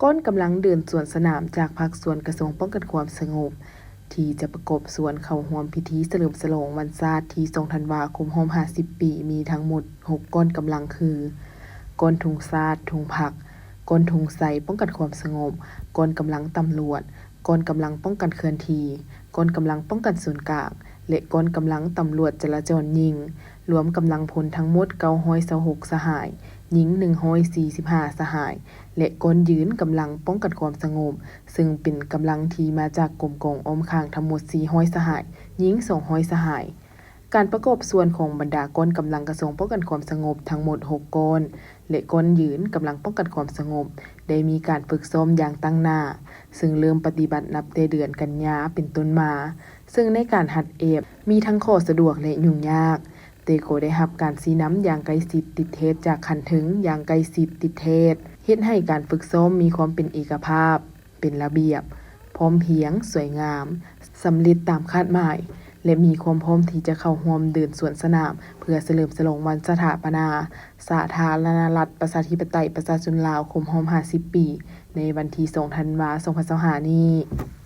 ກ້ອນກຳລັງເດີນສວນສະໜາມຈາກພາກສ່ວນກະຊວງປ້ອງກັນຄວາມສະຫງົບ ທີ່ຈະປະກອບສ່ວນເຂົ້າຮ່ວມພິທີສະເຫຼີມສະຫຼອງວັນຊາດທີສອງທັນວາຄົບຮອບຫ້າສິບປີ ມີທັງໝົດຫົກກ້ອນກຳລັງຄື ກ້ອນທຸງຊາດ, ທຸງພັກ, ກ້ອນທຸງໄຊປ້ອງກັນຄວາມສະຫງົບ, ກ້ອນກຳລັງຕຳຫຼວດ, ກ້ອນກຳລັງປ້ອງກັນເຄື່ອນທີ່, ກ້ອນກຳລັງປ້ອງກັນສູນກາງ ແລະ ກ້ອນກຳລັງຕຳຫຼວດຈະລາຈອນຍິງ, ລວມກຳລັງພົນທັງໝົດເກົ້າຮ້ອຍຊາວຫົກສະຫາຍ, ຍິງໜຶ່ງຮ້ອຍສີ່ສິບຫ້າສະຫາຍ ແລະ ກ້ອນຢືນກຳລັງປ້ອງກັນຄວາມສະຫງົບ ເຊິ່ງເປັນກຳລັງທີ່ມາຈາກກົມກອງອ້ອມຂ້າງທັງໝົດສີ່ຮ້ອຍສະຫາຍ, ຍິງສອງຮ້ອຍສະຫາຍ. ການປະກອບສ່ວນຂອງບັນດາກ້ອນກຳລັງກະຊວງປ້ອງກັນຄວາມສະຫງົບທັງໝົດຫົກກ້ອນ ແລະ ກ້ອນຢືນກຳລັງປ້ອງກັນຄວາມສະຫງົບ ໄດ້ມີການຝຶກຊ້ອມຢ່າງຕັ້ງໜ້າ, ເຊິ່ງເລີ່ມປະຕິບັດນັບແຕ່ເດືອນກັນຍາເປັນຕົ້ນມາ, ເຊິ່ງໃນການຫັດແອບມີທັງຂໍ້ສະດວກ ແລະ ຫຍຸ້ງຍາກ, ແຕ່ກໍໄດ້ຮັບການຊີ້ນຳຢ່າງໃກ້ຊິດຕິດແທດຈາກຂັ້ນເທິງຢ່າງໃກ້ຊິດຕິດແທດ, ເຮັດໃຫ້ການຝຶກຊ້ອມມີຄວາມເປັນເອກະພາບ, ເປັນລະບຽບ, ພ້ອມພຽງ, ສວຍງາມ, ສຳເລັດຕາມຄາດໝາຍ ແລະ ມີຄວາມພ້ອມທີ່ຈະເຂົ້າຮ່ວມເດີນສວນສະໜາມ ເພື່ອສະເຫຼີມສະຫຼອງວັນສະຖາປະນາສາທາລະນະລັດ ປະຊາທິປະໄຕ ປະຊາຊົນລາວ ຄົບຮອບຫ້າສິບປີ ໃນວັນທີສອງທັນວາສອງພັນຊາວຫ້ານີ້.